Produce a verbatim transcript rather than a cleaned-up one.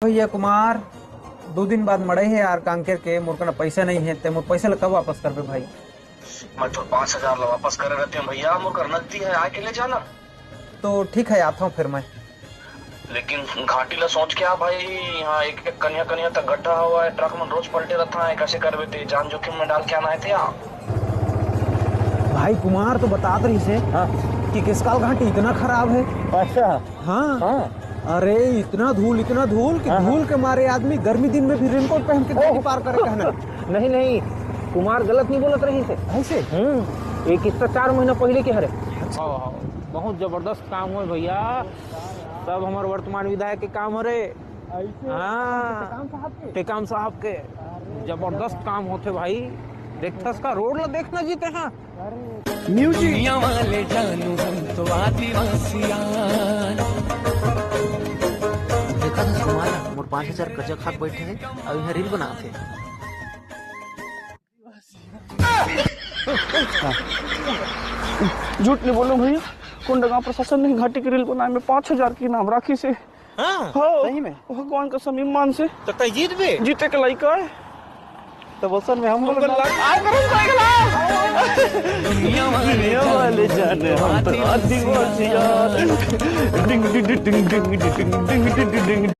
भैया कुमार, दो दिन बाद मड़ई हे यार कांकेर के, मोर कना पैसा नहीं है, ते मोर पैसा ला कब वापस करबे भाई? मैं तो पाँच हजार ला वापस करे रहते हैं भैया, मोर कर नकदी है, आके ले जाना। तो ठीक है, आता हूँ फिर मैं। लेकिन घाटी ला सोच के आ भाई, यहाँ एक एक कनिया कनिया तक गड्ढा हवा है, ट्रक मन रोज पलटे रहता है, कैसे करबे ते जान जोखिम में डाल के आना है ते यहाँ। भाई कुमार तो बतात रहिस हे हाँ। कि किसकाल घाटी इतना खराब है। अच्छा। हाँ। हाँ। अरे इतना धूल, इतना धूल कि हाँ, हाँ। धूल के मारे आदमी गर्मी दिन में भी रेनकोट पहन के ओह। घाटी पार करे कहना। नहीं, नहीं, कुमार गलत नहीं बोलत रहिस हे। ऐसे? हम्म, ये किस्सा चार महीना पहले के हरे। अच्छा। हाँ, हाँ, बहुत जबरदस्त काम होय भैया, सब हमर वर्तमान विधायक के काम हरे। ऐसे? हाँ। टेकाम साहब के? टेकाम साहब के। अरे जबरदस्त काम होथे भाई, देखथस का रोड ला देखना जीते हाँ। अरे म्यूजिक। दुनिया वाले जानू हम तो आदिवासी यार। देखा था तुम्हारा, मोर पाँच हजार कर्जा खा के बैठे हैं, अब यहाँ रील बनाते हैं। झूठ नहीं बोलो भैया, कोंडागांव प्रशासन ने घाटी के रील बनाए में पाँच हजार के इनाम राखिस हे। हाँ, हाँ, सही में? भगवान कसम ईमान से। तो तय जीत बे? जीते के लायक है। तो बसन में हम लोग दुनिया वाले दुनिया वाले जाने हम तो आदिवासी यार। डिंग डिंग डिंग डिंग डिंग डिंग डिंग डिंग डिंग।